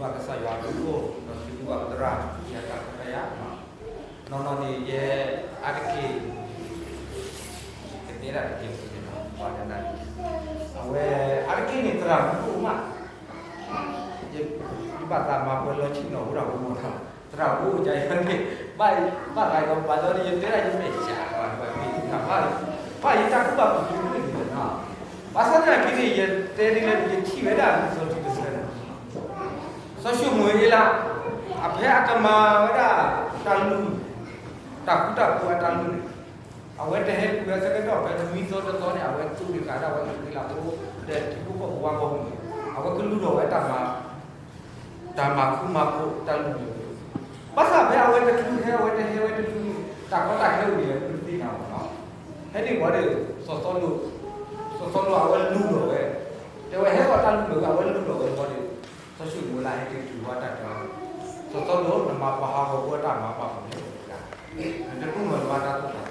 ဘၣ်ကစၢ်ယွၤအဘျုးအဖှိၣ် ဒီးစံးဘျုးဘၣ်ပသရၣ် ယတၢ်ခွဲးတၢ်ယာ်, နီၢ်နီၢ်န့ၣ် ယဲအါတက့ၢ် ကတဲဒၣ်တက့ၢ်န့ၣ်လီၤ, အဝဲအါတက့ၢ်န့ၣ် သရၣ်မုၣ်အိၣ်မး, ယဘၣ်သးမၤပှဲၤလီၤဆ့ၣ်နီၤ အိၣ်ဒၣ်ပမီၢ်တၢ်, သရၣ်မုၣ်အိၣ်ယၤယဲန့ၣ် ဘၣ်သးဒီးပှၤလီၤန့ၣ် ယတဲဒၣ်ယမဲာ်ဆှး ပှၤပှၤမ့ၢ်ဘၣ် ဘၣ်ယတၢ်ကူၣ်ဘၣ်ကူၣ်သ့န့ၣ်လီၤ. ဘၣ်ဆၣ်သနာ်က့န့ၣ် ယတဲဒ်လဲၣ်န့ၣ် ယထံၣ်ဝဲဒၣ်လံာ်စီဆှံတဆၢန့ၣ် စီၤၡမူၤအ့လး အဖဲအကမၤဝဲဒၣ်တၢ်လုၢ်, တၢ်ဃူတၢ်ဖိးအတၢ်လုၢ်န့ၣ်, အဝဲတဟဲတုၤဝဲဆၢကတီၢ်ဖဲနွံသီတသီန့ၣ် အဝဲသူၣ်ဒံးဃာ်ဒၣ်ဝဲကဃံလၤဖိ ဒီးထံဖိကီၢ်ဖိဝါဂီၢ်မုၢ်န့ၣ် အဝဲကလုၢ်ထီၣ်ဝဲတၢ်မၤ တၢ်မၤဃူမၤဖိးတၢ်လုၢ်န့ၣ်, ဘၣ်ဆၣ်ဖဲအဝဲတချုးဟဲ အဝဲတဟဲဝဲတချုးန့ၣ် တၢ်ကီတၢ်ခဲအိၣ်ဒ်လဲၣ် ပတသ့ၣ်ညါဘၣ်နီၤ. ဖဲန့ၣ်ဝံၤဒီး စီၤစီလူး စီၤစီလူးအဝဲလုၢ်ထီၣ်ဝဲ, တဲဝဲဟဲထီၣ်တၢ်လုၢ်လီၤဝဲ အဝဲလုၢ်ထီၣ်ဝဲဝံၤဒီး စီၤၡမူၤအ့လးဟဲက့ၤတုၤဝဲတၢ်တဲအီၤ, စီၤစီလူး နမၤပှၤဟးဂီၤဖိအတၢ်မၤဘၣ်မနုၤလဲၣ်, နတတူၢ်လိာ်နမၤတၢ်သိၣ်တၢ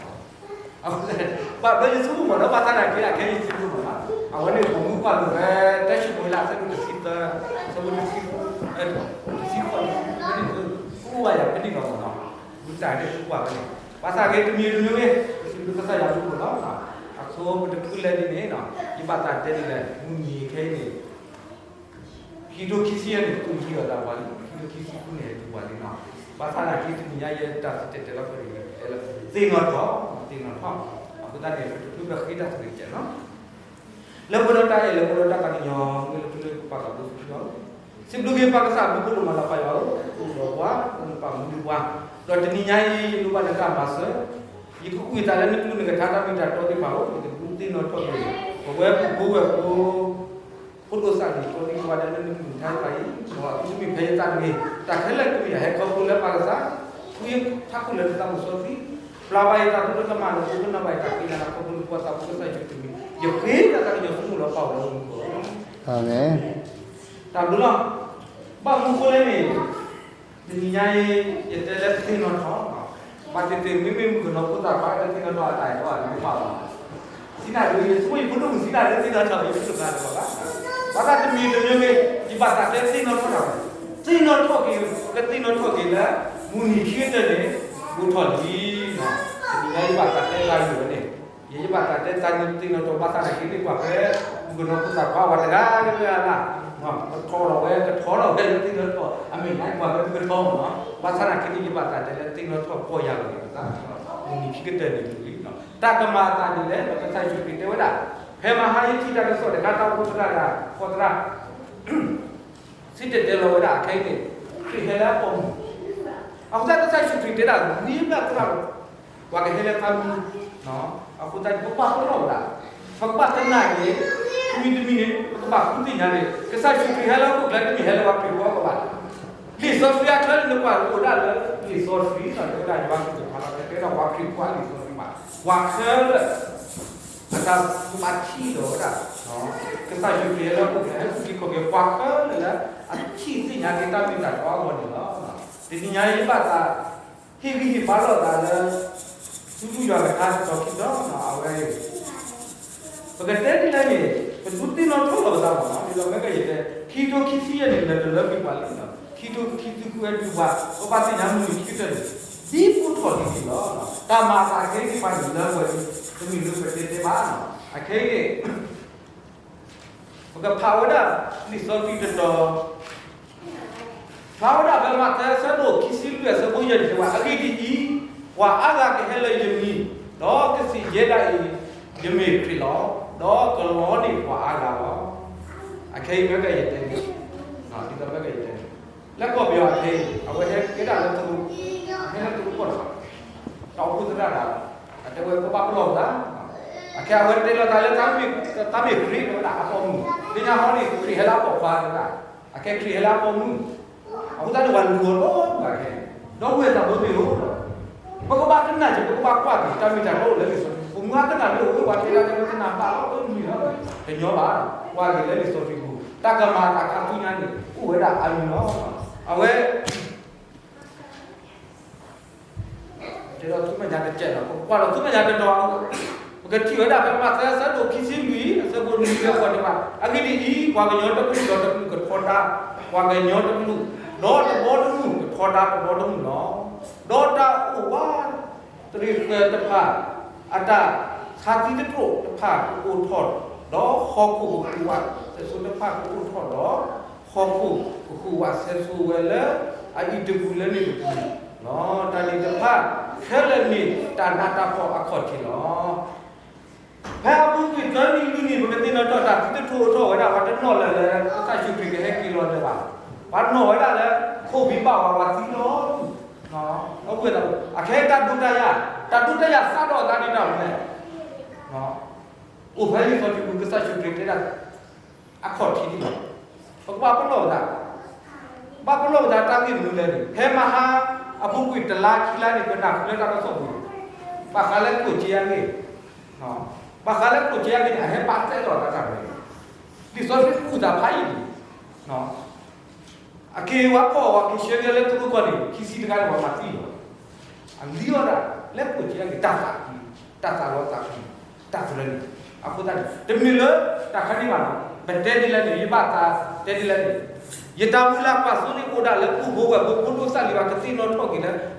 ်သီ ဘၣ်ဘျီယဆိကမိၣ်မးဒီး ဘၣ်ဆၣ်သနာ်က့ အခဲအံၤယဆိကမိၣ်မး, အဝဲန့ၣ်ပိာ်မုၣ်ကွၢ်လိာ်ဖဲ တၢၡမူၤအ့လး အဆၢဒိၣ်တဆံသၢ, အဆၢဖိတဆံ, တဆံဃိး တဆံဃိးန့ၣ် ကအိၣ်ဘၣ်ယၤဖဲန့ၣ်လီၤမးနီၤ, ဝံသးစူၤကွၢ်ဖဲန့ၣ်, ဘၣ်ဆၣ်ဂ့ၤတမံၤတမံၤဂ့ၤ, ပစံးဘျုးကစၢ်ယွၤအဘျုးအဖှိၣ်လီၤ. အဆိပတချုးလဲၤဒ်န့ၣ်နီၤ, ယဘၣ်သးတဲဒ်လဲၣ် မုၢ်နံၤခဲအံၤန့ၣ် ခံထိခံဆံယဲၢ်န့ၣ် တူၢ်ယံၤအီၤသးပှၤလံ, ခံထိခံဆံဃုန့ၣ် ဟဲတုၤပှၤလံနီၤ. ဘၣ်ဆၣ်သနာ်က့တနံၤညါယဲတၢ်တဲတဲလီၤဖဲန့ၣ် တဲလီၤ သ့ၣ်နီၣ်ထီၣ်, သ့ၣ်နီၣ်ထီၣ်, အဃိသတးန့ၣ် ပတချုးပဃ့တၢ်ဆိၣ်ဂ့ၤကဲနီၤ. လၢပှဲၤဒီးတၢ်အဲၣ် လၢပှဲၤဒီးတၢ်သးကညီၤ မ့ၢ်လၢပကပာ်သးဘိသ့ၣ်တဖၣ်, စံးဘျုးက့ၤပၢ်ကစၢ်အဘျုးဖးဒိၣ်မးလၢပၢ်ယွၤဧၢ, အိၣ်ဒီးပှၤ ဒီးပာ်မူဒံးပှၤ, ဒီးတနံၤညါအံၤ ယလိၣ်ဘၣ်နတၢ်မၤစၢၤ, ယကအုၣ်ယသးလၢနကလုၢ်နကထါတၢ်မ့ၢ်တၢ်တီသ့ၣ်တဖၣ်အအိၣ်, ယကဒုးသ့ၣ်နီၣ်ထီၣ်က့ၤ ပဝဲပဖိဝဲၢ်ဖိ ဖိဒိၣ်စၢ်လံၤကီသံၣ်ကီဝါဒဲလၢနကလုၢ်နကထါတဖၣ်အံၤ, ဒီးအသုတမ့ၢ်ဖဲယသးတဂ့ၤ, တၢ်ခဲလၢာ်ကမ့ၢ်ယဟဲခီဖျိလၢပၢ်ကစၢ်, ဃုယထးခိၣ်လၢနသးစီဆှံ, ပျၢ်ဘၣ်ယသးဒိၣ်လၢနမၤနၢၤ, ပကနၢ်ဘၣ်ယတၢ်ဃ့နၤလၢခီဖျိနဖိသးဘိကစၢ်ယ့ၣ်ၡူးခရံာ်အမံၤ, ယဃ့တၢ်သးကညီၤဆိကမိၣ်လၢပၢ်အိၣ်လၢမူခိၣ်လီၤ. အၤမ့ၣ်. တၢ်ဘျုးလီၤ. ဘၣ်မနုၤဃိလဲၣ်န့ၣ် တနံၤညါအံၤ ယတဲလၢသ့ၣ်နီၣ်ထီၣ်, ဘၣ်သ့ၣ်သ့ၣ်မ့မ့ၢ်မုၣ်ကနီၤဖိသၣ်ခွါလၢသ့ၣ်နီၣ်ထီၣ်အတၢ်အဲၣ်တအိၣ်ဘၣ်, စံးနၤဒ် ယဆိကမိၣ်ယဖိဒိၣ်မုၣ်စံးနၤဒ်သ့ၣ်နီၣ်ထီၣ် ယတလိၣ်သးတဘၣ်ဘၣ်, ဘၣ်ဆၣ်တမံၤတမံၤဂ့ၤ ယဘၣ်သးတဲသ့ၣ်နီၣ်ထီၣ်တၢ်ဝဲ, သ့ၣ်နီၣ်ထီၣ်က့ၤ ကသ့ၣ်နီၣ်ထီၣ်က့ၤလၢ မုၢ်နံၤခံကတၢၢ်န့ၣ် အိၣ်ထီၣ်လံ. တနံၤညါယဘၣ်သးတဲသးယံာ်ဝဲန့ၣ် ယ ယဘၣ်သးတဲသးသ့ၣ်နီၣ်ထီၣ် ဘၣ်ဆၣ်သနာ်က့န့ၣ် ပှၤဖဲမုၣ်ကနီၤဖိသၣ်ခွါဝဲတဂၤလၢအလၢ် ကထီထီၣ်ဝဲ ကထီထီၣ်ဝဲလၢသ့ၣ်နီၣ်ထီၣ် အမ့ၢ်နၤပှၤဖဲမုၣ်ကနီၤမ့ၢ်နီၤ, ဘၣ်ဆၣ်သနာ်က့န့ၣ် ယဘၣ်သးတဲလၢသ့ၣ်နီၣ်ထီၣ်ပီၢ်ယၢ်လီၤက့ၤပသး, မုၢ်နံၤခံကတၢၢ်န့ၣ်လံ, တၢ်ကမၤအသးဒ်လဲၣ် ဒီးကစၢ်ယ့ၣ်ၡူးခရံာ်တဲဝဲဒၣ်, ဖဲမဟါယထံၣ်တၢ်ကစီၣ်တခါ တၢ်အိၣ်ဖှိၣ်သရၣ်တဂၤ ဃီသရၣ် စံၣ်တဲၤတဲလီၤဝဲဒၣ် အခဲအံၤန့ၣ် ခရံာ်ဟဲလၢအပိာ်မုၣ်, အဃိသတးကစၢ်ယ့ၣ်ၡူးခရံာ်တဲဒၣ် ဝံၤဘျၣ်သရၣ် ပှၤကဟဲလၢသးမံ, အဃိသတးပကဘၣ်ပလီၢ်ဝဲဒၣ်, ပကဘၣ်သနာ်က့ တမံၤတမံၤန့ၣ် ပကဘၣ်ဃုသ့ၣ်ညါန့ၣ် ကစၢ်ယ့ၣ်ၡူးခရံာ်ဟဲလၢဟီၣ်ခိၣ်ချၢတမ့ၢ်ဟဲလၢပှၤခရံာ်ဖိအဂီၢ်ဘၣ်. လံာ်စီဆှံအချၢန့ၣ် နကွၢ်အိၣ်ဒၣ်လၢလံာ်စီဆှံနီၤ တဲဝဲဒၣ်ယွၤကလုၢ်ကထါလီၤ တတဲဒီးပှၤခရံာ်ဖိအလံာ်စီဆှံဘၣ်, ပှၤခဲလၢာ် အတၢ်ဘၣ်ထံၣ်လီၤဝဲဒၣ် ကစၢ်ယ့ၣ်ၡူးခရံာ်ဟဲလၢဟီၣ်ခိၣ်ချၢ ဟဲစူၢ်က့ၤခီၣ်က့ၤပှၤခဲလၢာ်လၢ အထံၣ်သ့ၣ်ညါက့ၤတၢ်မ့ၢ်တၢ်တီအဂီၢ်န့ၣ်လီၤ. တနံၤညါအံၤဘၣ်သး ဟ့ၣ်ဂံၢ်ဟ့ၣ်ဘါလိာ်သးလၢ ထူထူယွၤကထါတတီၤခံတီၤနီၤ အဝဲအံၤ ပကတဲဒ်လဲၣ်န့ၣ် ပသုတသ့ၣ်နီၣ်ထီၣ်လီၤပသးဘၣ်နီၤ ဒ်သိးမ့ၢ်ကယဲၢ်တဲ ခံထိခံဆံယဲၢ်န့ၣ် လၢာ်တလၢကွံာ်ပှၤလံနီၤ ခံထိခံဆံဃုဝဲဒုးပှၤ ပဘၣ်သ့ၣ်ညါမုၢ်နံၤခံကတၢၢ်န့ၣ် ဒ်အိၣ်ထီၣ်လံန့ၣ်လီၤ. တၢ်မၤအသးခဲအံၤပှၤန့ၣ်လၢပှဲၤလံ တမ့ၢ်လၢပတဲတဲဘၣ်နီၤ အခဲအံၤန့ၣ် ပကဖးဝဲဒၣ် လံာ်စီဆှံတတီၤ ဖျါဝဲဒၣ်ဖဲမးသဲအဆၢဒိၣ်ခံဆံလွံၢ်အဆၢဖိယဲၢ်န့ၣ် တဲဝဲ အဂ့ၢ်ဒ်အံၤ, ပှၤအါဂၤကဟဲလၢယမံၤ, ဒီးကစံးယဲဒၣ်အံၤ, ယမ့ၢ်ခရံာ်လီၤ. ဒီးကလီန့ၢ်ပှၤအါဂၤလီၤ. အခဲအံၤမ့ၢ်ကယဲၢ်တဲန့ၣ်, ဒ်သိးမ့ၢ်ကယဲၢ်တဲန့ၣ်, လၢကီၢ်ပယီၤအခဲအံၤ အဝဲဟဲကဲဒၣ်လၢသရူး, ဟဲလၢသရူးကီၢ်တဖၣ်, တၢ်အိၣ်ဖှိၣ်သရၣ်တဂၤ, အတဲဝဲပဘၣ်ပလီၢ်ပသး အခဲအံၤအဝဲတဲလီၤသးလၢ တၢ်မ့ၢ်ခရံာ်တဲဝဲဒၣ်အပိာ်မုၣ်, သ့ၣ်ညါဟီန့ၣ် ခရံာ်ဟဲလၢအပိာ်ခွါတဲဝဲဒၣ်, အခဲခရံာ်ဟဲလၢအပိာ်မုၣ်, အဃိသတးန့ၣ် ပှၤလူၤအီၤလီၤ ပှၤခဲအံၤ, ဒီပုၢ်ဝဲၢ်သးဘိမ့ၢ်အိၣ်ဒီး, ပကဘၣ်ကနၣ်က့ၤ ပကဘၣ်ကွၢ်က့ၤ တၢ်မ့ၢ်တၢ်တီအိၣ်လၢလံာ်စီဆှံ, ပမ့ၢ်ကနၣ်လၢအဝဲပှၤတဲဒၣ်လၢပကနၣ်ဘၣ်လီၤ တမံၤလီၤ, တညီဘၣ်, ကွၢ်က့ၤလၢလံာ်စီဆှံပူၤ, တၢ်ကမၤအသးခါဆူညါန့ၣ် အိၣ်ဝဲဒၣ်အါမံၤလီၤ. အဝဲ တဲဒီးဆူမဲာ်ညါတကဲးလီၤ, ပကကွၢ်ဒီးဆူမဲာ်ညါတတီၤ, ပကထံၣ်ဝဲဒၣ်ဖဲမးသဲအဆၢဒိၣ်ခံဆံလွံၢ် အဆၢဖိနွံ တဲဝဲဒၣ်, အဂ့ၢ်ဒ်အံၤ, ပှၤကညီတကလုာ်ဒီးတကလုာ်ကထီတၢ် ပှၤကညီတကလုာ်, ဒီးတဘီတမုၢ်ကထီဒါတဘီတမုၢ်လီၤ. ဒီးတၢ်အိၣ်ဝးတရံးဃၢၤတဖၣ် အတၢ်ဆါသံတတြိာ်တဖၣ်ကအိၣ်ထီၣ်, ဒီးဟီၣ်ခိၣ်ကဃုာ်ဝးစဲးဆိတဖၣ်ကအိၣ်ထီၣ်ဒီး ဟီၣ်ခိၣ်ကဃုာ်ဝးစဲးဆိဝဲလၢ အအံၤတပူၤလၢန့ၣ်တပူၤလီၤ. တၢ်န့ၣ်တဖၣ်ခဲလၢာ်န့ၣ် တၢ်နးတၢ်ဖှီၣ်အခီၣ်ထံးလီၤ. ဖဲအပူၤကွံာ်သၢနံၣ်လွံၢ်နံၣ် ပကသ့ၣ်နီၣ်ထီၣ်တၢ်သံတတြိာ်အိၣ်ထီၣ်ဝဲဒၣ် ပှၤတနီၣ်လၢၤလၢကစၢ်ယ့ၣ်ၡူးခရံာ်ကဟဲက့ၤလီၤဒဲးဘၣ်. ပှၤနီၣ်ဝဲဒၣ်လၢ ခိၣ်ဘံဘၣ်ဝဲ ပှၤသံလီၤ. အဝဲဒၣ် အခဲအံၤတၢ်ဒုးတၢ်ယၤ, တၢ်ဒုးတၢ်ယၤစးထီၣ်အသးဒ်တၢ်ဝဲလဲၣ်. အိၣ်ဖဲလံာ်စီဆှံပူၤ ကစၢ်ယ့ၣ်ၡူးခရံာ်တဲဒၣ် အခီၣ်ထံးန့ၣ်လီၤ. ပကဘၣ်ပလီၢ်ပသး, ဘၣ်ပလီၢ်ပသးတၢ်ဂ့ၢ်မနုၤလဲၣ်န့ၣ် ဖဲမဟါအပူၤကွံာ်တလါခံလါန့ၣ် ပနၢ်ဟူလၢတၢ်ကစီၣ်ပူၤန့ၣ် ဘၣ်ဃးလၢကျိၣ်စ့အဂ့ၢ်, ဘၣ်ဃးလၢကျိၣ်စ့အဂ့ၢ်န့ၣ် အဟဲပာ်တဲလီၤတၢ်တၢ်န့ၣ် လံာ်စီဆှံအုၣ်သးဖးယံာ်န့ၣ် အက့ၤဝဲဖီၣ်ဝဲက့ၤဆှၢက့ၤလၢတရူးကီၢ်န့ၣ် ခံဆံတဂၤန့ၣ် ပှၤမၤသံလီၤ. အလံၤအီၣ်ဒၣ် လဲၤကိၣ်က့ၤအဂ့ၢ် တၢ်သးကံ, တၢ်သးလီသးကံ, တၢ်သရၢန့ၣ် အဃိသတးန့ၣ် တမ့ၢ်လၢတၢ်ခါန့ၣ်ဘၣ်နီၤ ပတဲဒ်လဲၣ်န့ၣ် ယဘၣ်သးတဲဒ်လဲၣ်န့ၣ် ယတၢ်မုၢ်လၢ်ကွၢ်စိန့ၣ်အိၣ်ဒၣ်လၢ ပုၢ်ဖိဝဲၢ်ဖိ ဖိဒိၣ်သၣ်လံၤဘၣ် ကသ့ၣ်နီၣ်ထီၣ်က့ၤလၢ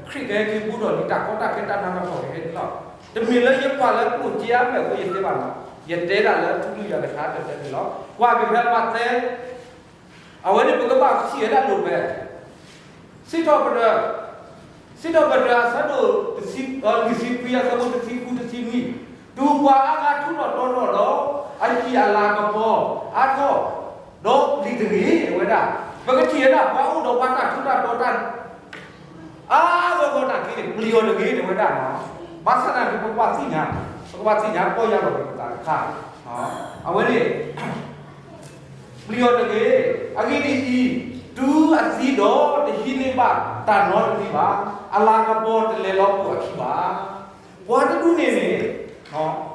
ခရံာ်ကဟဲက့ၤဘူးဒီးလံ တၢ်ကီတၢ်ခဲတၢ်နးတၢ်ဖှီၣ်ကဟဲန့ၣ်လီၤ. တမ့ၢ်လၢယကွၢ်လၢကျိၣ်စ့အမဲာ်အဃိယတဲဘၣ်နီၤ ယတဲဒၣ်လၢထူၣ်လုၢ်ယွၤကထါတတဲန့ၣ်လီၤ. ကွၢ်က့ၤဖဲမးသဲ အဝဲန့ၣ်ပကဘၣ်ထံၣ်ဝဲဒၣ်လိာ်ဝဲ စံးထီၣ်ပတြၢၤ, စံးထီၣ်ပတြၢၤအဆၢဒိၣ်တဆံ, လွံၢ်ဆံခွံအဆၢဖိတဆံဃုတဆံနွံ, တုၤပှၤအါဂၤထူးထီၣ်တီထီၣ်ဒီး အဟံၣ်အလၤကပီၤအါထီၣ်, ဒီးပျံၤတဂ့ၤဝဲဒၣ်, ပကထံၣ်ဝဲဒၣ်ပှၤအိၣ်ဒီးပှၤတၢ်ထူးတၢ်တီၤတၢ် အါဂီၢ်ဂီၢ်နာ်က့န့ၣ် ပျံၤအီၤတဂ့ၤတဲဝဲဒၣ်နီၤ, ဘၣ်ဆၣ်သနာ်က့ ပကဘၣ်သ့ၣ်ညါ, ပကဘၣ်သ့ၣ်ညါပီၢ်ယၢ်လီၤက့ၤပသးတခါ, အဝဲန့ၣ် ပျံၤအီၤတဂ့ၤ, အဂ့ၢ်ဒ်အံၤ, တုၤအသံဒီးတဟံးန့ၢ်ဘၣ်တၢ်နီတမံၤဘၣ်, အလၤကပီၤတလဲၤလီၤပိာ်အခံဘၣ်. ပှၤတဒူၣ်န့ၣ်န့ၣ်,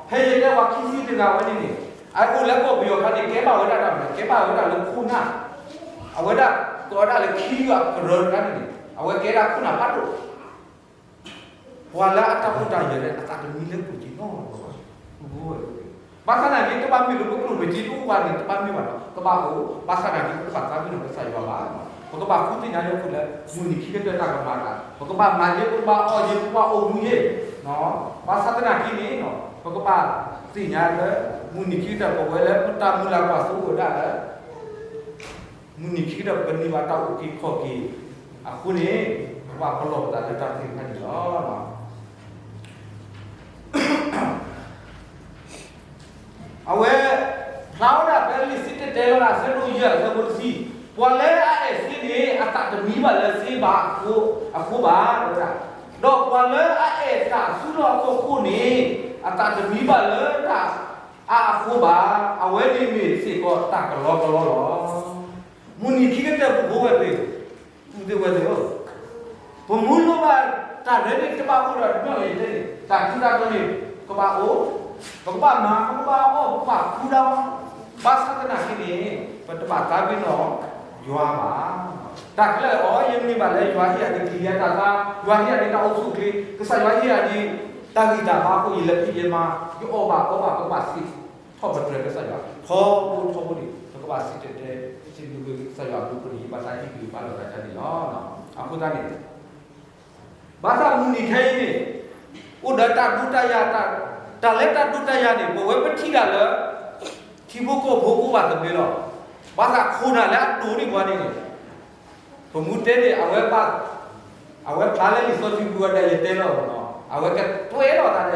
ဖဲယတဲပှၤခံဆံတဂၤဝဲန့ၣ်န့ၣ်, အအိၣ်လၢကီၢ်ပယီၤခါန့ၣ် ကဲဘၣ်ဝဲဒၣ်တၢ်မနုၤလဲၣ်, ကဲဘၣ်ဝဲဒၣ်လၢခိၣ်နၢ်, အဝဲဒၣ်ကိးဝဲဒၣ်လၢခံဂၤကရၢတဂၤန့ၣ်န့ၣ် အဝဲကဲဒၣ်ခိၣ်နၢ်ဖးဒိၣ် ပှၤလၢအတၢ်အိၣ်တၢ်ယၢၤန့ၣ် အသးတမံလၢကျိၣ်စ့နီတဘျီဘၣ်. ဘၣ်ဆၣ်သနာ်က့ တဘၣ်မ့ၢ်လၢပကျိၣ်ပစ့တအိၣ်ဘၣ်န့ၣ် တဘၣ်မ့ၢ်ဘၣ်နီၤ, ကဘၣ်အိၣ်, ဘၣ်ဆၣ်သနာ်က့ ပကဘၣ်သးပ့ၤနီၣ်ကစၢ်ယွၤဘၣ်, ပကဘၣ်ဃုသ့ၣ်ညါလၢပူၤလၢ မုၢ်နံၤခံကတၢၢ်တၢ်ကမၤအသး, ပကဘၣ်မၤယ့ၢ် ပကဘၣ်အီၣ်ယ့ၢ် ပကဘၣ်အိၣ်မူယ့ၢ်, ဘၣ်ဆၣ်သနာ်က့န့ၣ် ပကဘၣ်သ့ၣ်ညါလၢ မုၢ်နံၤခံကတၢၢ် ပဝဲလၢပတၢ်မုၢ်လၢ်ကွၢ်စိအိၣ်ဝဲဒၣ်လၢ မုၢ်နံၤခံကတၢၢ် ပကန့ၢ်ဘၣ်တၢ်အုၣ်က့ၤခီၣ်က့ၤအဃိန့ၣ်, ပကဘၣ်ပလီၢ်ပသးလၢတၢ်သ့ၣ်တဖၣ်န့ၣ်လီၤ. အဝဲ ဖျါဝဲဒၣ်ဖဲလံာ်စံၣ်တဲၤတဲလီၤဒၣ် အဆၢဒိၣ်ယဲၢ်အဆၢဖိတဆံ, ပှၤလၢအအဲၣ်စ့န့ၣ် အသးတမံဘၣ်လၢစ့ဘၣ်အဃိဘၣ်, ဒီးပှၤလၢအအဲၣ်တၢ်အစုလီၢ်အခိၣ်ဃိန့ၣ် အသးတမံဘၣ်လၢတၢ်အါအဃိဘၣ်, အဝဲန့ၣ်မ့ၢ်စ့ၢ်ကီးတၢ်ကလီကလီလီၤ. မုၢ်နံၤခံကတၢၢ် ပဖိဝဲၢ်သ့ၣ်, ပုၢ်သ့ၣ်ဝဲၢ်သ့ၣ်ဧၢ, ပမူလိၣ်ဘၣ်တၢ်ရဲၣ်န့ၣ် တဘၣ်အိၣ်ဒီးတဘျီန့ၣ် တၢ်ထူးတၢ်တီၤန့ၣ် ကဘၣ်အိၣ်, ပကဘၣ်မၤ ပကဘၣ်အီၣ် ပကဘၣ်ဃူဒၣ်, ဘၣ်ဆၣ်သနာ်က့န့ၣ် ပတဘၣ်သးပ့ၤနီၣ်ယွၤဘၣ်. တၢ်ခဲလၢာ်အံၤ ယမ့ၢ်ဘၣ်လၢယွၤဟ့ၣ်ယၤဒ်ကလံၤယဲၢ်တၢ်သါ, ယွၤဟ့ၣ်ယၤဒ်တၢ်အိၣ်ဆူၣ်အိၣ်ချ့, ကစၢ်ယွၤဟ့ၣ်ယၤဒ်တၢ်ဂံၢ်တၢ်ဘါအဃိ ယလဲၤဖံးယလဲၤမၤ, ယအီၣ်ဘၣ်အီဘၣ် ပကဘၣ်စံးထီၣ်ပတြၢၤကစၢ်ယွၤ ထီဘိထီဘိန့ၣ် ပကဘၣ်စံၣ်တဲၤတဲ စံးဘျုးကစၢ်ယွၤအဘျုးအဖှိၣ်န့ၣ် ယဘၣ်သးဟ့ၣ်က့ၤပာ်လီၤသးဒ်န့ၣ်လီၤ. အဃိသတးန့ၣ် ဘၣ်ဆၣ်မုၢ်နံၤခဲအံၤန့ၣ် အိၣ်ဒီးတၢ်ဒုးတၢ်ယၤ, တၢ်လၢတၢ်ဒုးတၢ်ယၤန့ၣ် ပဝဲပထံၣ်ဒၣ်လၢ ထံဖိကီၢ်ဖိကအိၣ်ဘၣ်သဘျ့လီၤ. ဘၣ်ဆၣ်ခိၣ်နၢ်လၢအဒိၣ်န့ၢ်ပှၤန့ၣ်န့ၣ် ပမူတဲန့ၣ် အဝဲဘၣ်, အဝဲဖျါလၢလံာ်စီဆှံပူၤဝဲဒၣ် ယတဲလီၤနီၤ, အဝဲကတွဲလီၤသးဒီး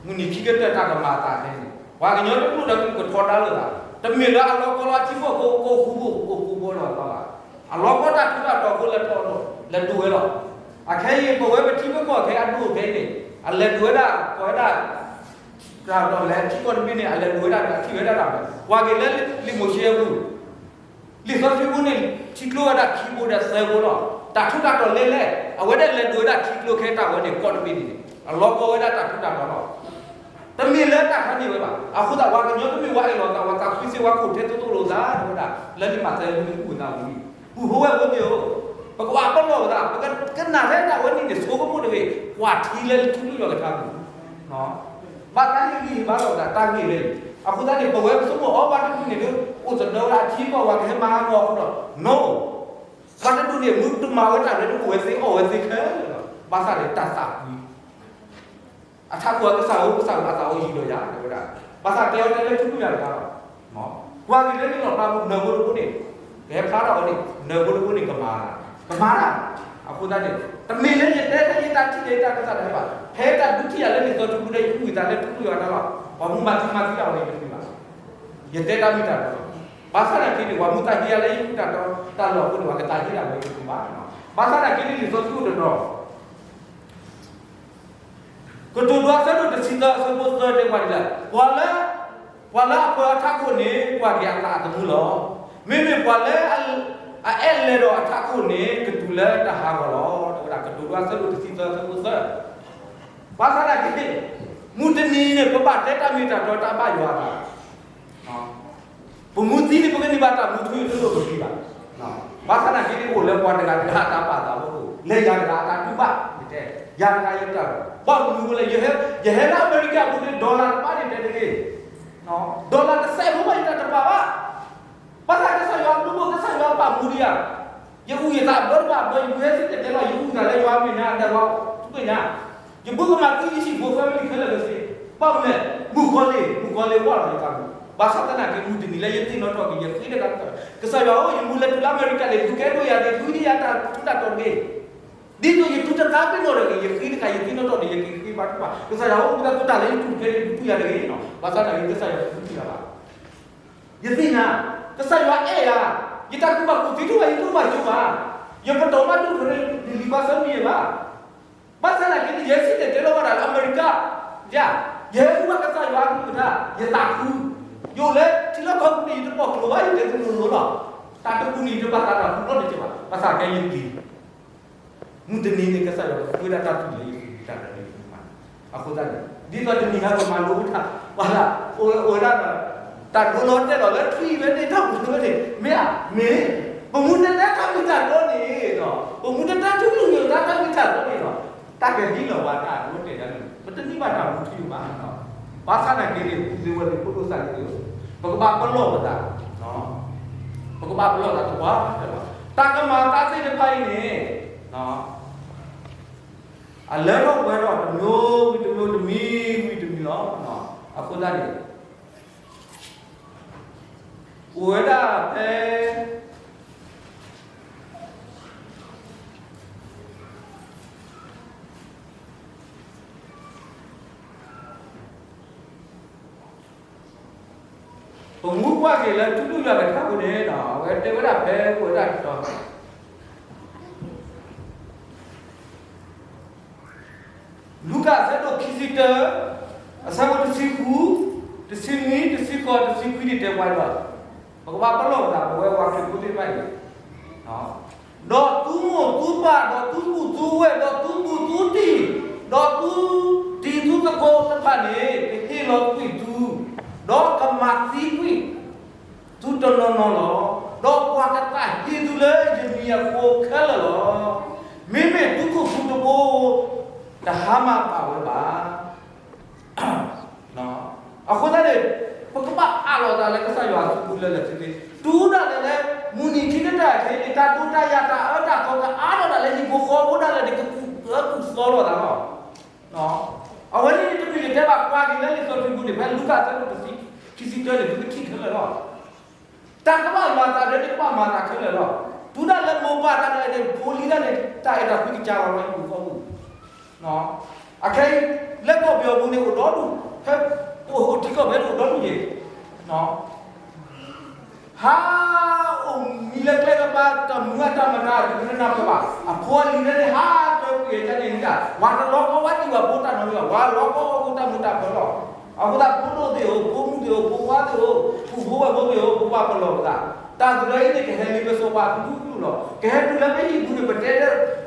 မုၢ်နံၤခံကတၢၢ်တၢ်ကမၤအသးန့ၣ် ပှၤကညီတကလုာ်ဒီးကလုာ်ကထီဒါလိာ်သး, တမ့ၢ်လၢအလီၤကီလီၤအထံဖိကီၢ်ဖိ ကအိၣ်ဃူအိၣ်ဖိးလီၤသးဘၣ်, အလီၤကီတၢ်ထူးတၢ်တီၤအဃိလဲၤထီၣ်ဒီး လဲၤဒိးဝဲလီၤ. အခဲအံၤ ပဝဲပထံပကီၢ်ခဲအံၤအဒိၣ်ခဲအံၤန့ၣ် အလဲၤဒိးဝဲဒၣ် ကိးဝဲဒၣ် တၢ်ဒီးလဲၤထံကီၢ်တဘ့ၣ်န့ၣ် အလဲၤဒိးဝဲဒၣ်ဒီး အထံၣ်ဝဲဒၣ်တၢ်မၤ, ပှၤက့ၤလၢလံာ်မိၤၡ့အပူၤ လံာ်စီဆှံပူၤန့ၣ် ထံကျိဝဲဒၣ်ခံဘိဒီးသၢဘိလီၤ. တၢ်ထူးတၢ်တီၤလဲၣ်လဲၣ် အဝဲဒၣ်လဲၤဒိးဝဲဒၣ်ထံကျိခဲတၢ်ဝဲန့ၣ် ကီၢ်တဘ့ၣ်န့ၣ်န့ၣ် အလီၤကီဝဲဒၣ်တၢ်ထူးတၢ်တီၤလီၤ. တမ့ၢ်လၢတၢ်ခါန့ၣ်ဝဲဘၣ်. အဃိသတး ပှၤကညီတမ့ၢ်ဝဲအဲၣ်လီၤသး ပှၤသးခုစ့ဝဲခိၣ်ထဲသိးသိးလိာ်သး တဲဝဲဒၣ် လၢလံာ်မးသဲအပူၤန့ၣ် အိၣ်ဝဲဒၣ်ဝံၤ ပုၢ်ဖိဝဲၢ်ဖိသ့ၣ်ဧၢ, ပကဘၣ်ပလီၢ်ပသး ပကကနၣ်ထဲတၢ်ဝဲန့ၣ်န့ၣ် ဆိကမိၣ်တဂ့ၤ ကွၢ်ထံလၢထူလုၢ်လီၤကထါပူၤ ဘၣ်တၢ်ဟ့ၣ်ဂံၢ်ဟ့ၣ်ဘါလိာ်သးတၢ်ဂ့ၢ်လၢ အဃိသတးန့ၣ် ပဝဲပဆိကမိၣ်အီၤ ပှၤတဒူၣ်န့ၣ်ဒုး အိၣ်သဒၢဝဲဒၣ်အထံအကီၢ် ပှၤကဟဲမၤဟးဂီၤအဃိဒီး no, ပှၤတဒူၣ်န့ၣ် မ့ၢ်တမၤဝဲတၢ်ရဲၣ်န့ၣ် အိၣ်ဝဲသ့ အီၣ်ဝဲသ့ခဲလၢာ်လီၤ. ဘၣ်ဆၣ်န့ၣ် တၢ်သးကွံ အထးခိၣ်အကစၢ်ဧၢ ကစၢ်ဧၢ အသးအိၣ်ယံၤဒီးယၤ တဲဝဲဒၣ်, ဘၣ်ဆၣ်တဲအီၤတဲလၢထူပူၤယၤတဂၤလီၤ. ကွၢ်က့ၤလၢန့ၣ်လီၤ ပှၤမုၢ်နၢၤဖိတဖိန့ၣ် ကဟဲဖျါထီၣ်ဝဲန့ၣ် နၢၤဖိတဖိန့ၣ် ကမၤ, ကမၤတၢ်. အဃိသတးန့ၣ် တမ့ၢ်လၢယတဲလၢယတၢ်ထံၣ်လၢယတၢ်ကစၢ်တၢ်ဟဲဘၣ်, ဖဲတၢ်ဒုးထံၣ်ယၤလၢလံာ်စီဆှံပူၤဒီး ယအုၣ်ယသးလၢထူပူၤယၤတၢ်လီၤ. ပှၤမူမၤသံမၤသံဒၣ်ဝဲ ယတမ့ၢ်ဘၣ်. ယတဲတၢ်မ့ၢ်တၢ်တီလီၤ. ဘၣ်ဆၣ်သနာ်က့န့ၣ် ပှၤမူသးဟ့ယၤလၢယအုၣ်တၢ်တီတၢ်လီၢ်အဃိန့ၣ် ပှၤကသးဟ့ဒၣ်ဝဲ ယတမ့ၢ်ဘၣ်. ဘၣ်ဆၣ်သနာ်က့န့ၣ် လံာ်စီဆှံအိၣ်တတီၤ ကတိၤဒိအဆၢဒိၣ်တဆံသၢအဆၢဖိသၢတဲပှၤဒ်လဲၣ်, ပှၤလၢ, ပှၤလၢအပၢၤအထးခိၣ်န့ၣ် ကွၢ်က့ၤအသးအသမူလီၤ. မ့မ့ၢ်ပှၤလၢအ, အအဲၣ်လဲၤဒီးအထးခိၣ်န့ၣ် ကတုၤလၢတၢ်ဟးဂီၤလီၤ. တဲဝဲဒၣ် ကတိၤဒိအဆၢဒိၣ်တဆံသၢအဆၢဖိသၢ. ဘၣ်ဆၣ်သနာ်က့န့ၣ် မုၢ်တနံၤန့ၣ် ပဘၣ်တဲတၢ်မ့ၢ်တၢ်တီတၢ်ဘၣ်ယွၤအသး ပမူသံန့ၣ် ပကန့ၢ်ဘၣ်တၢ်မူထူယိာ်တလိၣ်ပဂ့ၤဘၣ်. ဘၣ်ဆၣ်သနာ်က့န့ၣ် အိၣ်လၢပှၤတဂၤတဂၤအတၢ်ပာ်သးဝဲအိၣ်, လၢယၤတဂၤအတၢ်တူၢ်ဘၣ်, ယတဲ, ယၤတဂၤယတၢ်, ဘၣ်မနုၤအဃိလဲၣ်, ယဟဲလၢအမဲရကၤအပူၤန့ၣ် dollar တပာ်န့ၣ်တဲတဂ့ၤ, dollar တစဲးဖိဘၣ်ယတၢ်တပာ်ဘၣ်. ဘၣ်ဆၣ်ကစၢ်ယွၤအဘျုးအဖှိၣ် ကစၢ်ယွၤပာ်မူဒံးဧါ. ယအုၣ်ယသးဘၢတဘၣ်ဘၢ ယမူဟဲစံၣ်တဲၤတဲလီၤ ယအုၣ်သးလၢယွၤမဲာ်ညါ ဒီးယွၤသူမဲာ်ညါ, ယဘုကမၤသံယဟံၣ်ဖိ family ခဲလၢာ်ခဲဆ့, ဘၣ်မနုၤလဲၣ်, မုၣ်ကီၤလံၢ်မုၣ်ကီၤလံၢ်ဝဲလီၤယသးမုၣ်, ဘၣ်ဆၣ်သနာ်က့ မုၢ်တနံၤလၢယသ့ၣ်နီၣ်ထီၣ်က့ၤ ယဃ့တဂၤ, ကစၢ်ယွၤဧၢ ယမူလဲၤတုၤလၢအမဲရကၤန့ၣ် ဒုးကဲဒိၣ်ယၤန့ၣ် ဒုးဒံးယၤတၢ်ထူးတၢ်တီၤတဂ့ၤ, ဒ်သိးယထူးတသးပ့ၤနီၣ်တဂ့ၤ ယဃ့တခါ ယသ့ၣ်နီၣ်ထီၣ်န့ၣ် ယကဃ့ဘါထုကဖၣ်, ကစၢ်ယွၤဧၢ မူဒါသုတၢ်လၢယတူၢ်ဖဲန့ၣ် ဒုးတူၢ်ယၤတဂ့ၤ, ဘၣ်ဆၣ်သနာ်က့ ကစၢ်ယွၤတတူၢ်ယၤဘၣ်. ယသ့ၣ်ညါ, ကစၢ်ယွၤအဲၣ်ယၤ, ယတၢ်ကူၣ်ဘၣ်ကူၣ်သ့တအိၣ်ဘၣ် ယတူၢ်ဘၣ်ကၠိဘၣ်, ယပတီၢ်ဘၣ်ဒိၣ်ထီၣ်န့ၣ် လံၤလံၤဘၣ်ဆၢမံၤယဲၢ်ဘၣ်, ဘၣ်ဆၣ်သနာ်က့န့ၣ် ယဟဲစံၣ်တဲၤတဲလီၤဘၣ်ဒီးလၢအမဲရကၤ, ယ, ယဟဲကူၣ်ဘၣ်ကစၢ်ယွၤအကလုၢ်ကထါ, ယသးခု, ယအိၣ်လၢထံလီၢ်ကီၢ်ပူၤန့ၣ် ယတပိာ်ကျိၤဘၣ် ယတဲသုလိၤလိၤလီၤ, တၢ်တပူၤန့ၣ် ယတဘၣ်သးတၢ်ဟူထီၣ်န့ၣ်ကဘၣ်, ဘၣ်ဆၣ်ကဲယပျံၤ မုၢ်တနံၤန့ၣ် ကစၢ်ယွၤကဃ့ဒၣ်တၢ်ထူၣ်လၢယတၢ်ဒၢးန့ၣ်မး, အဃိသတးန့ၣ် ဒ်သိးတနံၤညါကမၤလိတၢ်, ပှၤလၢ, အိၣ်ဝဲဒၣ်ဒီး, တၢ်ဒိလီၤတဲာ်လီၤလၢထွံၣ်ဝဲန့ၣ် တၢ်မူထီၣ်ဝဲန့ၣ် မ့ၢ်ဧါ, မ့ၢ်, ပမူတတဲတၢ်မ့ၢ်တၢ်တီန့ၣ်ဒီး, ပမူတတဲထူၣ်ဖျဲးလိာ်သးတၢ်မ့ၢ်တၢ်တီန့ၣ်ဒီး, တၢ်ကဟ့ၣ်လီၤပှၤတၢ်ဒိတဲာ်ဒၣ်န့ၣ် ပတန့ၢ်ဘၣ်တၢ်မူထူယိာ်ဘၣ်, ဘၣ်ဆၣ်သနာ်က့န့ၣ် ပူၤသ့ဝဲန့ၣ် ဖိဒိၣ်စၢ်သ့ၣ်ဧၢ, ပကဘၣ်ပလီၢ်ပသး, ပကဘၣ်ပလီၢ်သးသပှၢ်တၢၢ်လီၤ, တၢ်ကမၤအသးသ့ၣ်တဖၣ်အံၤန့ၣ် အလၢထီၣ်ပှဲၤထီၣ်တမံၤဝံၤတမံၤ တမံၤဝံၤတမံၤလီၤ. အဃိသတးန့ၣ် အိၣ်ဝဲဒၣ်ဖဲ ပမူကွၢ်က့ၤလၢထူၣ်ဖျဲးလိာ်သးတခါအဃိန့ၣ်ဒီး အဝဲတဲဝဲဒၣ်ဖဲအိၣ်ဝဲဒၣ်တတီၤ လူၤကၣ်အဆၢဒိၣ်ခံဆံတၢ, အဆၢဖိတဆံဃု, တဆံနွံ, တဆံဃိး, တဆံခွံန့ၣ်တဲပှၤလီၤ. ပကဘၣ်ပလီၢ်ပသး ပဝဲပှၤခရံာ်ဖိသ့ၣ်တဖၣ်အံၤ, ဒီးသုမိၢ်သုပၢ်, ဒီးသုပုၢ်သုဝဲၢ်, ဒီးသုဘူးသုတံၢ်, ဒီးသုတံၤသုသကိးတဖၣ်န့ၣ် ကဟ့ၣ်လီၤကွံာ်သု, ဒီးကမၤသံကွံာ် သုတနီၤနီၤလီၤ. ဒီးပှၤကသးဟ့သုလၢယမံၤအဃိခဲလၢာ်လီၤ. မ့မ့ၢ်သုခိၣ်သုတဘိ တဟါမၢ်ဘၣ်ဝဲဘၣ်. အဃိသတးန့ၣ် ပကဘၣ်အးလီၤသးလၢကစၢ်ယွၤအစုပူၤလၢလၢာ်ဆ့ဆ့, တုၤဒၣ်လဲာ်လၢ မုၢ်နံၤခံကတၢၢ်ခဲအံၤန့ၣ် တၢ်ဒိတၢ်ယၤ တၢ်အၢတၢ်သီကအါထီၣ်ဒၣ်လၢဟံၣ်ဖိဃီဖိဒၣ်လဲာ်န့ၣ် ကကူးအၢကူးသီလိာ်သးလီၤ. အဝဲန့ၣ်တမ့ၢ်ယတဲဘၣ် ကွၢ်က့ၤလၢလံာ်စီဆှံပူၤန့ၣ် ဖဲလူၤကၣ်အဆၢဒိၣ်တဆံ, ခံဆံတၢန့ၣ် သုကထံၣ်ခဲလၢာ်လီၤ. တၢ်ကဘၣ်မၤသးဒ်န့ၣ် ကဘၣ်မၤသးခဲလၢာ်လီၤ. တုၤဒၣ်လဲာ်မိၢ်ပၢ်တၢ်ဒၣ်န့ၣ် ဖိလံၤဒၣ်န့ၣ် တၢ်အဲၣ်တၢ်ကွံကစၢ်လီၤလၢဟံၣ်ပူၤဃီပူၤ, အခဲအံၤ လၢကီၢ်ပယီၤပူၤန့ၣ် အိၣ်ဒီဒူၣ်, ဖဲအိၣ်ထံကီၢ်ဖဲန့ၣ် အိၣ်ဒီဒူၣ်ယဲၢ် ဟါ, အိၣ်မံလၢကျဲကပၤ တမုာ်အတၢ်မတၤ ဒုးနၢ်ပၢၢ်ဘၣ်. အဖိအလံၤလၢန့ၣ် ဟါတၢကွံာ်အတၢ်န့ၣ်န့ၣ် ဝၤတလီၤကီဝဲဒံးဝဲဖိတၢ်နီၤန့ၣ် ဝၤလီၤကီဝဲဖိတၢ်မုာ်တၢ်ပၢၤလီၤ. အဃိသတး ဖိဒိၣ်သ့ၣ်ဧၢ, ဖိမုၣ်သ့ၣ်ဧၢ, ဖိခွါသ့ၣ်ဧၢ, ပုၢ်ဖိဝဲၢ်ဖိသ့ၣ်ဧၢ, ပကဘၣ်ပလီၢ်ပသး. တၢ်တဂၤအံၤန့ၣ် ကဟဲလံပစီၤပၤကလုာ်ကလုာ်လီၤ. ကဟဲတုၤလၢပဟံၣ်ပူၤန့ၣ် ပတဲ တဲတသ့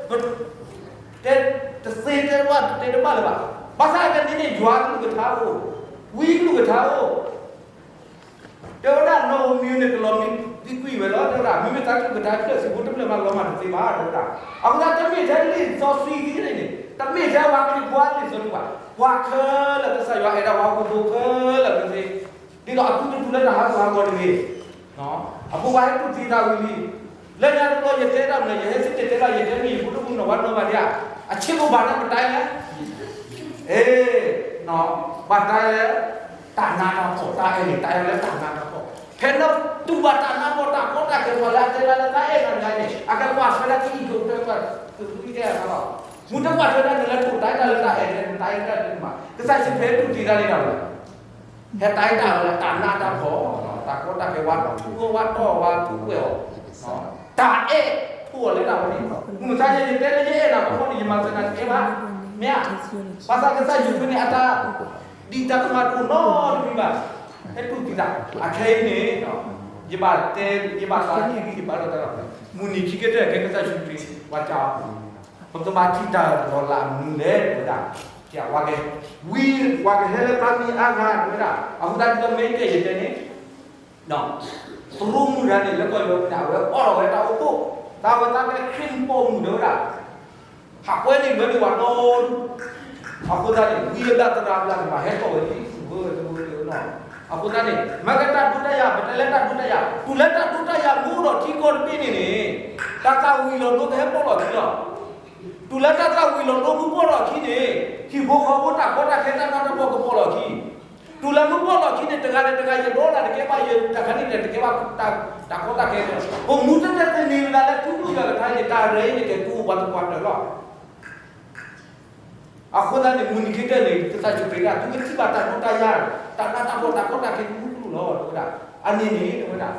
တဲတဘၣ် တဲတဘၣ်လၢၤဘၣ်. ဘၣ်ဆၣ်ကန့ၣ်န့ၣ် ယွၤကလုၢ်ကထါအိၣ်, ဝံကလုၢ်ကထါအိၣ် တဲဝဲဒၣ် နီၢ်ဧိၤမံၤန့ၣ် ကလီၤမံသံကွံာ်ဝဲလီၤ တဲဝဲဒၣ်. မ့မ့ၢ်တၢ်ကလုၢ်ကထါဖျၢၣ်ဆံးဖိတဖျၢၣ်မး လီၤမၢ်တသ့ဘၣ် တဲဝဲဒၣ်. အဃိသတး တမ့ၢ်ထဲလံာ်စီဆှံသ့န့ၣ်, တမ့ၢ်ထဲပှၤခရံာ်ဖိအလံာ်စီဆှံဘၣ်. ပှၤခဲလၢာ် ကစၢ်ယွၤအဲၣ်ဒိးပှၤဟီၣ်ခိၣ်ဖိခဲလၢာ်ခဲဆ့ ဒ်သိးအသုတတူၢ်လၢတၢ်ဟးဂူာ်ဟးဂီၤတဂ့ၤ. အဖိခွါဟဲတူၢ်သံတၢ်ဝံၤလံ, လၢညါတဘျီယတဲတၢ်မနုၤ ယဟဲစံၣ်တဲၤတဲလီၤ ယတဲမ့ၢ်ယဖိဒိၣ်မုၣ်နီၢ်ဝါနီၢ်ဘၣ်ဒံးဧါ, အဆ့ကဘၣ်န့ၣ်ပတၢ်လဲၣ်, အ့, ဘၣ်တၢ်လဲၣ်, တၢ်နးတၢ်ဖှီၣ် တၢ်အဲၣ်န့ၣ် တၢ်အဲၣ်လၢတၢ်နးတၢ်ဖှီၣ်, ဖဲနတူၢ်ဘၣ်တၢ်နးတၢ်ဖှီၣ် တၢ်ကီတၢ်ခဲ ပှၤလၢအတဲလၢတၢ်အဲၣ်နၤန့ၣ် အကကွၢ်ထွဲဒၣ်ကံၣ်အံၤ ကကွၢ်ထွဲဒၣ်ကံၣ်အံၤလီၤ, မ့ၢ်တကွၢ်ထွဲဒၣ်န့ၣ်လၢတၢ်အဲၣ်တၢ်လၢတၢ်အဲၣ်န့ၣ် တၢ်အဲၣ်တၢ်န့ၣ်မး ကစၢ်ယ့ၣ်ၡူးခရံာ်တူၢ်သံတၢ်န့ၣ်ဒၣ်ဝဲ ဟဲတၢ်အဲၣ်တၢ်လၢတၢ်နးတၢ်ဖှီၣ်, တၢ်ကီတၢ်ခဲ ဝါထူအီၤ ဝါတီၢ်အီၤ ဝါထူကွဲးအီၤ, တၢ်အဲၣ်ထူအီၤလၢတၢ်ဝဲန့ၣ်, မုၢ်မဆါယဲယတဲလၢယအဲၣ်နၤကီၢ်န့ၣ် ယမၤစၢၤနၤတကဲဘၣ်, မ့ၢ်ဧါ, ဘၣ်ဆၣ်ကစၢ်ယ့ၣ်ၡူးခရံာ်န့ၣ် အတၢ်ဒံးတၢ်ကမၣ်တအိၣ်နီတမံၤဘၣ်, ဟဲတူၢ်သံတၢ်, အခဲအံၤန့ၣ် ယဘၣ်တဲ ယဘၣ်သးကံၣ် ယဘၣ်လီၤတၢ် မုၢ်နံၤခံကတၢၢ် ကဲကစၢ်ယ့ၣ်ၡူးခရံာ် ပှၤကၢ်အီၤ ပကဘၣ်ထံၣ်တၢ်လီၤလးမနုၤလဲၣ် တဲဝဲဒၣ်, ဝံ ပှၤကဟဲလၢပျၢ်မံၤအါဂၤ တဲဝဲဒၣ်, အဃိသတးဒ်သိးမ့ၢ်ကဲယတဲန့ၣ်, တရူးမုၢ်ဂၤန့ၣ် လၢကီၢ်ယွၤန့ၣ် အဝဲအိးထီၣ်ဝဲတၢ်အိၣ်ဖှိၣ်, တၢ်ဝဲသးကဲခရံာ်ပိာ်မုၣ် တဲဝဲဒၣ်, ဟးကွဲန့ၣ်ဝဲန့ၣ်ဝဲဒီး အဃိသတးန့ၣ် ဝံအဘျၣ်သရၣ်အဘျၣ်န့ၣ် ဘၣ်ဟဲထီၣ်ဝဲဒ်ဆူၣ်ဝဲတဝဲလီၤ, အဃိသတးန့ၣ် မ့ၢ်ကတၢ်ဒိတၢ်ယၤ ပတဲလၢတၢ်ဒိတၢ်ယၤ တုၤလၢတၢ်ဒိတၢ်ယၤမ့ၢ်အိၣ်ဒီးထံကီၢ်တဘ့ၣ်န့ၣ်န့ၣ်, တၢ်သၣ်ဝံၤလီၤဒိကဟဲပီၣ်လီၤခံလီၤ, တုၤလၢတၢ်သၣ်ဝံၤလီၤဒိမ့ၢ်ပီၣ်လီၤခံန့ၣ် ဟံၣ်ဖိဃီဖိတၢ်ကီတၢ်ခဲတၢ်နးတၢ်ဖှီၣ်ကပီၣ်လီၤခံ တုၤလၢမ့ၢ်ပီၣ်လီၤခံန့ၣ် တဂၤန့ၣ်တဂၤ ယဒိလၢတကဲဘၣ် ယတၢ်ခါန့ၣ် တကဲဘၣ် တၢ်ကီတၢ်ခဲန့ၣ် ပမူတတဲသန့ၤလၢလၢထူကယီၤကထါန့ၣ် တၢ်ရဲအံၤန့ၣ် ကဲတူၢ်ပှၤသပှၢ်တၢၢ်လီၤ. အဃိသတးန့ၣ် မုၢ်နံၤခံကတၢၢ်န့ၣ် ကစၢ်ယ့ၣ်ၡူးခရံာ်ဒၣ် သုကထံၣ်ဘၣ်တၢ်ဒိတၢ်ယၤ တၢ်နးတၢ်ဖှီၣ်တၢ်ကီတၢ်ခဲကမူတူၢ်လီၤ တဲဝဲဒၣ်, အန့ၣ်န့ၣ် တဲဝဲဒၣ်,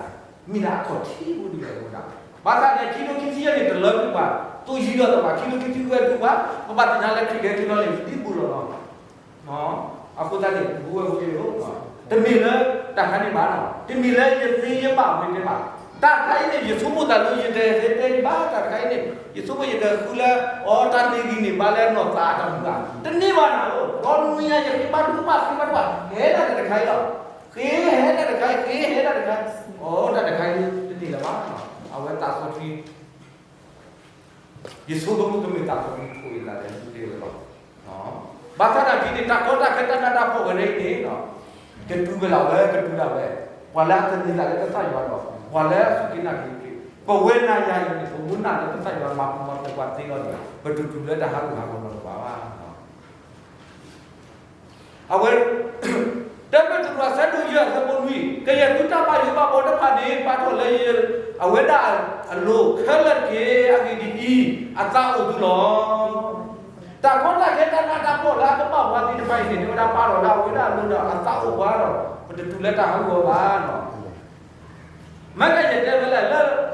မ့ၢ်ဒၣ်အခီၣ်ထံးဖိဒ်လဲၣ် တဲဝဲဒၣ်, ဘၣ်ဆၣ်န့ၣ် ခံကထိခံဆံယဲၢ်န့ၣ် တလၢကွံာ်ပှၤ, သိယံၤဒီးသးပှၢ် ခံကထိခံဆံဝဲတူၢ်ပှၤ, ပဘၣ်သ့ၣ်ညါလၢခရံာ်ကဟဲက့ၤလီၤန့ၣ် ဒ်ဘူးလီၤလီၤ. အဃိသတးန့ၣ် ပဝဲဖိလံၤဧၢ, တမ့ၢ်လၢတၢ်ခါန့ၣ်ဘၣ်နီၤ, တမ့ၢ်လၢယသ့ယဘၣ်ဝဲန့ၣ်ဘၣ်, တၢ်တခါအံၤန့ၣ် ယဆိကမိၣ်သးလၢယတတဲတဲဘၣ် တၢ်တခါအံၤန့ၣ် ယဆိကမိၣ်ယကဃုလၢ အီ တၢ်န့ၣ်ဂံၢ်န့ၣ် ဘၣ်လၢနီၢ်သးတၢ်မုၢ်ဘၣ်, တန့ၢ်ဘၣ်နီၤဧၢ, ဒီးနွံညါယဃ့ဘါထုကဖၣ် ဃ့ဘါထုကဖၣ် ဟဲဒၣ်တၢ်တခါအံၤလီၤ, ဃ့ဟဲဒၣ်တၢ်တခါအံၤ ဃ့ဟဲဒၣ်တခါအံၤ, အီ တၢ်တခါအံၤတန့ၢ်လၢၤဘၣ်, အဝဲတၢ်စီဆှံ ယဆိကမိၣ်ကမ့ၢ်တၢ်ကမံၤခိၣ်အံၤလၢယတဲဝဲလီၤ. ဘၣ်ဆၣ်သနာ်က့န့ၣ် တၢ်ကီတၢ်ခဲတၢ်နးတၢ်ဖှီၣ်ဝဲန့ၣ်န့ၣ် ကတူၢ်ဝဲလၢဝဲ ကတူၢ်ဒၣ်ဝဲ, ပှၤလၢအသန့ၤသးလၢကစၢ်ယွၤဒီး ပှၤလၢအစူၢ်က့ၤနာ်က့ၤခရံာ်, ပဝဲနၤယၤအံၤန့ၣ် ပမူနၢ်လၢကစၢ်ယွၤမၤပူၤမၤဖျဲးပှၤသ့လီၤန့ၣ် ပတတူၢ်လၢတၢ်ဟးဂူာ်ဟးဂီၤလီၤတဘၣ်ဘၣ်. အဝဲ တၢ်ပ့းတရူးအဆၢဒိၣ်ယဲၢ်အဆၢဖိနွံ, ကယဲၢ်သုတၢ်ဘၣ်ယိၣ်ဘၣ်ဘီတဖၣ်န့ၣ် ပာ်ထီၣ်လၢယ အဝဲဒၣ်အလိၤခဲလၢာ်တက့ၢ်. အဂ့ၢ်ဒ်အံၤ, အသးအိၣ်သုလီၤ. တၢ်ကီတၢ်ခဲတၢ်နးတၢ်ဖှီၣ်လၢအကဘၣ်ပှၤသ့ၣ်တဖၣ်အံၤန့ၣ် တဲဝဲဒၣ်ပာ်ထီၣ်လၢအဝဲဒၣ်အလိၤဒီးအသးအိၣ်ပှၤဒီး ပတတူၢ်လၢတၢ်ဟးဂူာ်ဘၣ်လီၤ. မ့ၢ်ကယဲၢ်တဲဝဲလဲၣ်လၢ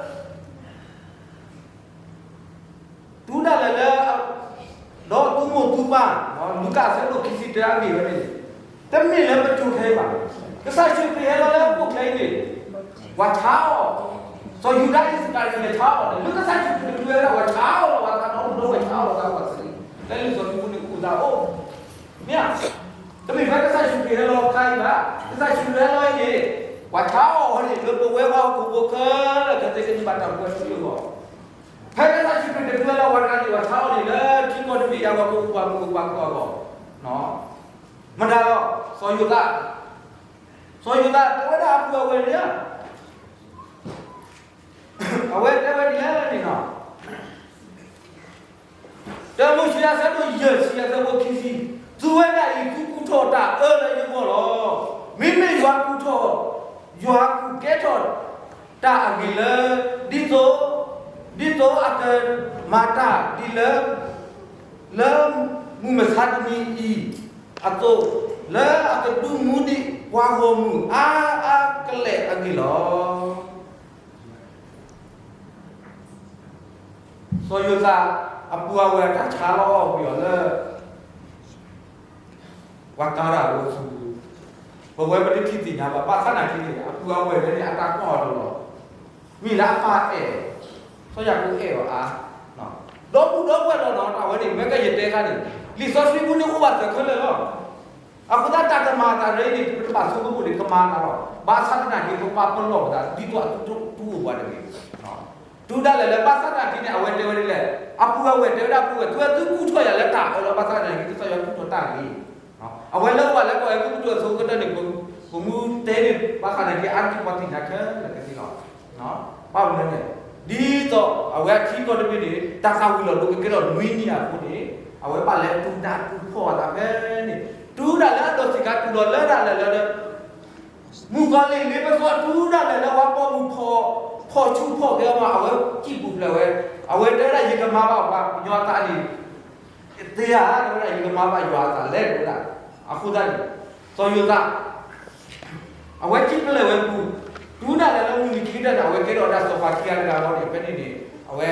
တုၤဒၣ်လဲာ်လၢ ဒီးသုမိၢ်သုပၢ်, လူၤကၣ်အဆၢဒိၣ်ခံဆံတၢအဂ့ၢ်ဝဲန့ၣ်, တမ့ၢ်လၢပစိၤခဲအံၤဘၣ်. ကစၢ်ယ့ၣ်ၡူးခရံာ်ဟဲလီၤလၢဟီၣ်ခိၣ်ချၢအံၤန့ၣ်, ပှၤဆါအီၤ, စီၤယူဒၤအံၣ်စကၤရံၤယၤဆါအီၤ, လၢကစၢ်ယ့ၣ်ၡူးခရံာ်တတုၤဝဲဒၣ် ပှၤဆါအီၤလီၤ, ပှၤသးဒီဖုၣ်ဒီဝဲၢ်ဆါအီၤလီၤ, သးပှၢ်စရံ, လၢလံာ်စီဆှံပူၤန့ၣ်အိၣ်သးအိၣ်, မ့ၢ်ဧါ, တမ့ၢ်ဖဲကစၢ်ယ့ၣ်ၡူးခရံာ်ဟဲလီၤခါအံၤဘၣ်, ကစၢ်ယ့ၣ်ၡူးခရံာ်ဟဲလီၤအံၤန့ၣ်, ပှၤဆါအီၤန့ၣ် လၢပဝဲပှၤဟီၣ်ခိၣ်ဖိခဲလၢာ် ကသ့ကန့ၢ်ဘၣ်တၢ်ပှဲၤထူအဂီၢ် ဖဲလၢကစၢ်ယ့ၣ်ၡူးခရံာ်တတုၤဝဲလၢပှၤတဂၤန့ၣ် ပှၤဆါအီၤန့ၣ် လၢထံကီၢ်တဘ့ၣ်အံၤ ပှၤကအိၣ်ပှၤမုာ်ပှၤကီၢ်အဂီၢ်, မတၤလီၤ, စီၤယိၤသး, စီၤယိၤသးတဲဝဲဒၣ်အပုၢ်အဝဲၢ်န့ၣ်ဧါ, အဝဲတဲဝဲဒ်လဲၣ်န့ၣ်လီၤ. တၢမိၤၡ့အဆၢဒိၣ်ယဲၢ်ဆံအဆၢဖိခံဆံ, သုဝဲဒၣ်အံၤ သုကူၣ်ထီၣ်တၢ်အၢလၢယဂီၢ်လီၤ. မ့မ့ၢ်ယွၤကူၣ်ထီၣ်, ယွၤကူၣ်ကဲထီၣ်တၢ်အဂ့ၢ်လၢ ဒ်သိး, ဒ်သိးအကမၤတၢ်ဒ်လၢ လၢမုၢ်မဆါတနံၤအံၤအသိး, လၢအကဒုးမူဒံးပှၤဂီၢ်မုၢ်အါအါကလဲာ်အဂ့ၢ်လီၤ. စီၤယိၤသးအပုၢ်အဝဲၢ်တၢ်ဆါလီၤအီၣ်ကွံာ်အီၤလၢ ပှၤကၤရၣ်အစုပူၤ, ပဝဲပတထံၣ်သ့ၣ်ညါဘၣ်, ဘၣ်ဆၣ်သနာ်က့န့ၣ် အပုၢ်အဝဲၢ်န့ၣ် အတၢ်ကွၢ်အီၤတလီၤ, မ့ၢ်လၢအပၢ်အဲၣ်, စီၤယၤကိာ်အဲၣ်အီၤအါ, ဒီပုၢ်ဒီဝဲၢ်လီၤနီၤ, တၢ်ဝဲန့ၣ် မ့ၢ်ကယတဲခါန့ၣ်, လံာ်စီဆှံပူၤန့ၣ်အိၣ်ဘၣ်စၢၤခဲလၢာ်လီၤ. အဃိသတးတၢ်ကမၤအသးရ့န့ၣ် ပတဘၣ်ဆိကမိၣ်န့ၣ် ကမၤအသးလီၤ. ဘၣ်ဆၣ်သနာ်က့ ပပာ်ပလီၢ်ပသး ဒ်သိးအသုတတူၢ်အိၣ်ပှၤတဂ့ၤ. တုၤဒၣ်လဲာ်လၢဘၣ်ဆၣ်သနာ်က့န့ၣ် အဝဲတဲဝဲဒ်လဲၣ်, အပုၢ်အဝဲၢ်တဲဝဲဒၣ်အပုၢ်ဝဲၢ် သုဝဲသုကူၣ်ထီၣ်ယၤလၢတၢ်အၢလီၤ, ဘၣ်ဆၣ်သနာ်က့ ကစၢ်ယွၤကူၣ်ထီၣ်တၢ်ဂ့ၤ. အဝဲလၢပှၤလၢကီၢ်အဲၤကူပတူးအသိးကတၢၢ်န့ၣ် ပ ပိာ်မုၣ်တဲန့ၣ် ဘၣ်ဃးန့ၣ်က့ အါတက့ၢ်ပှၤသ့ၣ်ညါခဲလၢာ်ကသ့လီၤ. ဘၣ်မနုၤလဲၣ်န့ၣ်, ဒ်သိးအဝဲအထံကီၢ်တဘ့ၣ်န့ၣ် တၢ်သၣ်ဝံၤလီၤဒိကကဲထီၣ်နွံနံၣ်အဃိန့ၣ်, အဝဲဘၣ်လဲၤတူၢ်တၢ်တူၢ်ဖှီၣ်အသးဖဲန့ၣ်, တူၢ်ဒၣ်လဲာ်အဒိးစံးကါ တူၢ်လီၤလၢဒၣ်လဲာ်လၢ မုၣ်ကီၤလံၢ်လ့ပစီ တူၢ်ဒၣ်လဲာ်လၢပှၤပိာ်မုၣ် ဖီၣ်ဆူၣ်ဖီၣ်ကဲအီၤမး အဝဲစံၣ်ပူၤဖျဲးဝဲ, အဝဲတဲဝဲဒၣ် ယကမၤဘၣ်ပှၤကညီအသးန့ၣ် သ့ဧါ, တဲဝဲဒၣ် ယကမၤဘၣ်ယွၤအသးလဲၣ် တဲဝဲဒၣ်. အဃိသတးန့ၣ် စီၤယိၤသး အဝဲစံၣ်ဖျဲးဝဲပူၤ, တူၢ်ဒၣ်လဲာ်လၢမုၢ်နံၤခံကတၢၢ်န့ၣ် အဝဲကဲထီၣ်ဝဲဒၣ်စီၤပၤခံဂၤတဂၤလီၤန့ၣ်, ဖဲန့ၣ်န့ၣ် အဝဲ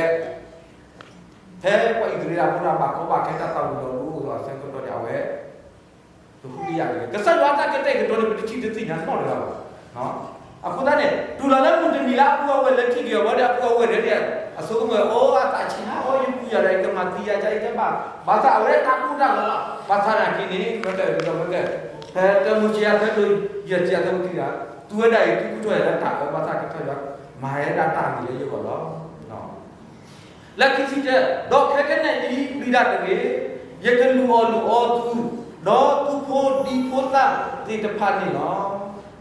ဖဲပှၤအံၣ်စရ့လးဖိတၢ်ဘၣ်ကီဘၣ်ခဲတၢ်သၣ်ဝံၤလီၤဒိအဆၢကတီၢ်န့ၣ် အဝဲ တဟူးတယာ်န့ၣ် ကစၢ်ယွၤအတၢ်ကတဲာ်ကတီၤန့ၣ် ပတထံၣ်တသ့ၣ်ညါနီတဂၤဘၣ်. အဃိသတးန့ၣ် တုၤလီၤလၢမုၢ်တနံၤလၢအပုၢ်အဝဲၢ်လၢထံၣ်က့ၤအီၤဘၣ်ဒီး အပုၢ်အဝဲၢ်ဒီးန့ၣ် အဆိကမိၣ် အိၣ်အသးဆံးဟါအီၤ ယပုၢ်ယၤဒီး ယကမၤသံယၤ ယကဘၣ် ဘၣ်ဆၣ်အဝဲဒၣ်တၢ်ကူၣ်တၢ်လီၤလီၤ ဘၣ်ဆၣ်နာ်က့န့ၣ် မ့ၢ်ကဲဒီးမ့ၢ်ကဲ ဖဲတၢမိၤၡ့အဆၢဒိၣ်ယဲၢ်ဆံအဆၢဖိတဆံတၢ သူဝဲဒၣ်အံၤ သူၣ်ခုထီၣ်ယၤလၢတၢ်အၢ ဘၣ်ဆၣ်ကစၢ်ယွၤ မၤဝဲဒၣ်တၢ်ဂ့ၤလၢယဂီၢ်လီၤ. လၢခံဆံတၢ, ဒီးခဲကနံၣ်အံၤ ပျံၤတၢ်တဂ့ၤ, ယကလူၤအီၣ်လူၤအီသု, ဒီးသုဖိဒံဖိသၣ်သ့ၣ်တဖၣ်န့ၣ်လီၤ.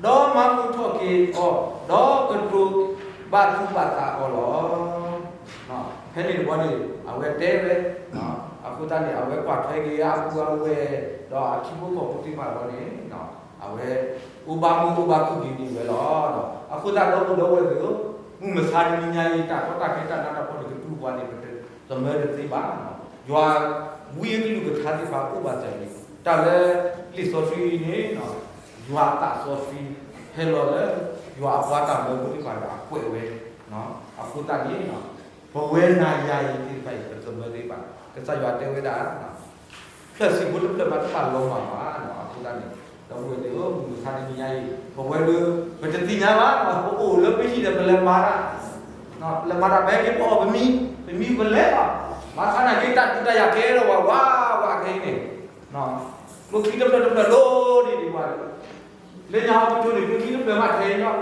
ဒီးမၤမုာ်ထီၣ်က့ၤအီၤ, ဒီးကတိၤဘၣ်သူၣ်ဘၣ်သးအီၤလီၤ. ဖဲန့ၣ်တဘျီန့ၣ် အဝဲတဲဝဲ, အဃိသတးန့ၣ် အဝဲကွၢ်ထွဲက့ၤအပုၢ်အဝဲၢ် ဒီးအထံဖိကီၢ်ဖိသ့ၣ်တဖၣ်တဘျီန့ၣ် အဝဲ အိၣ်ဘၣ်မုာ်အိၣ်ဘၣ်ခုၣ်က့ၤန့ၣ်ဝဲလီၤ. အဃိသတးဒီပုၢ်ဒီဝဲၢ်သ့ၣ်ဧၢ, မုၢ်မဆါတနံၤညါအံၤ တၢ်ကီတၢ်ခဲတၢ်နးတၢ်ဖှီၣ်န့ၣ် ကတူၢ်ပှၤန့ၣ် ပတသမၢတသ့ဘၣ်. ယွၤဝံအကလုၢ်ကထါသ့ၣ်တဖၣ်အိၣ်ဘၣ်စၢၤန့ၣ် တၢ်လၢလံာ်စီဆှံအံၤန့ၣ် ယွၤအသးစီဆှံ ဟဲလီၤလၢ ယွၤအပှၤတၢ်မၢဖိသ့ၣ်တဖၣ်ဒီးအကွဲးဝဲ, အဃိသတးန့ၣ် ပဝဲနၤယၤအံၤသ့ၣ်တဖၣ်အံၤ ပသမၢသ့ဘၣ်. ကစၢ်ယွၤတဲဝဲဒၣ် ဖျၢၣ်ဆံးဖိတဖျၢၣ်မးတဖၣ်လီၤမၢ်ဘၣ်. အဃိသတးန့ၣ် ဒီပုၢ်ဝဲၢ်သ့ၣ်ဧၢ, မုၢ်မဆါတနံၤညါအံၤ ပဝဲဒၣ် ပတသ့ၣ်ညါဘၣ်, ပအိၣ်လၢပဟံၣ်ဒီးပလဲၤမၤတၢ်, ပလဲၤမၤတၢ် ပဟဲက့ၤပအီၣ်ပမံ, ပမံပလဲၤလီၤ. ဘၣ်ဆၣ်နာ်က့ တၢ်ဒုးတၢ်ယၤကဲထီၣ်ဝဲဝးဝးခဲအံၤန့ၣ်, ကျိချံတဖျၢၣ်တဖျၢၣ်ဒိၣ်ဒံးဒံးဝဲ, လၢညါဟီပကၠိန့ၣ် ကျိချံတဖျၢၣ်မးထဲအံၤလီၤ.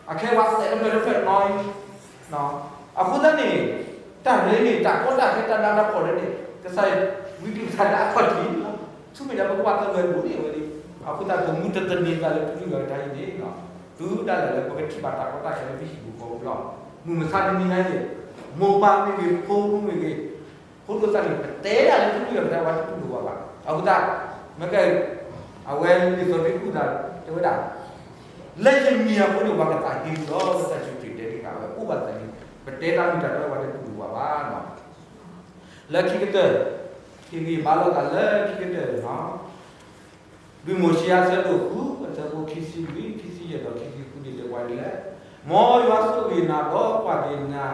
အခဲဝဲစဲးတဖျၢၣ်တဖျၢၣ်နီၤအံၤ အဃိသတးန့ၣ် တၢ်ရ့န့ၣ် တၢ်ကီတၢ်ခဲတၢ်နးတၢ်ဖှီၣ်န့ၣ် ကစၢ်ယွၤဝံတံၢ်ကစၢ်လၢအခီၣ်ထံးလီၤ. ဆူမဲာ်ညါပကဘၣ်သဂၢၢ်ဒိၣ်န့ၣ်ဝဲလံ. အဃိသတးပမူတသန့ၤသးလၢပတူၢ်လိာ်ကထါအံၤန့ၣ် တုၤဒၣ်လဲာ်လၢပကထံၣ်ဘၣ်တၢ်ကီတၢ်ခဲလၢပဟံၣ်ပူၤဃီပူၤလီၤ. မုၢ်မဆါတနံၤညါအံၤ မိၢ်ပၢ်မ့ၢ်ဂ့ၤ ဖိမုၣ်မ့ၢ်ဂ့ၤ ဖိဒိၣ်သၣ်န့ၣ် ပတဲဒၣ်လၢတူၢ်လိာ်ကထါ ပှၤတတူၢ်လိာ်ဘၣ်ဘၣ်. အဃိသတး မ့ၢ်ကဲ အဝဲလံာ်စီဆှံကူၣ်သးတဲဝဲဒၣ် လၢယမံၤအဃိန့ၣ် ပှၤကသးဟ့လီၤ လၢတၢ်စူၢ်တၢ်နာ်တဂၤ အဝဲအိၣ်ဘၣ်သးန့ၣ် ပတဲတၢ်မ့ၢ်တၢ်တီ ပှၤတတူၢ်လိာ်ဘၣ်ဘၣ်. လၢခံကတၢၢ် ဟ့ၣ်ဂံၢ်ဘါလိာ်သးလၢခံကတၢၢ်န့ၣ်လီၤ. လွံၢ်မိၤၡ့အဆၢဒိၣ်ဃု အဆၢဖိခံဆံလွံၢ် ခံဆံယဲၢ်ဒီးခံဆံဃုန့ၣ် တဲပှၤဒ်လဲၣ်, မ်ယွၤဆိၣ်ဂ့ၤနၤဒီးကွၢ်က့ၤနၤ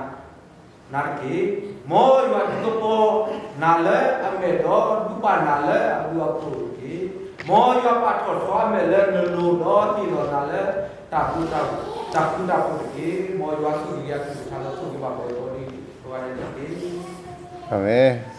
နၤတက့ၢ်. မ်ယွၤဒုးကပီၤနၤလၢအမဲာ်ဒီးဒုးဘၣ်နၤလၢအဘျုးအဖှိၣ်တက့ၢ်. မ်ယွၤပာ်ထီၣ်ထီအမဲာ်လၢနလိၤဒီးဟ့ၣ်လီၤနၤလၢတၢ်ဃူတၢ်ဖိးတက့ၢ်. မ်ယွၤဆိၣ်ဂ့ၤက့ၤအကလုၢ်ကထါလၢဆိၣ်ဂ့ၤဘၣ်ပှၤကိးဂၤဒဲးန့ၣ်တက့ၢ်. အၤမ့ၣ်.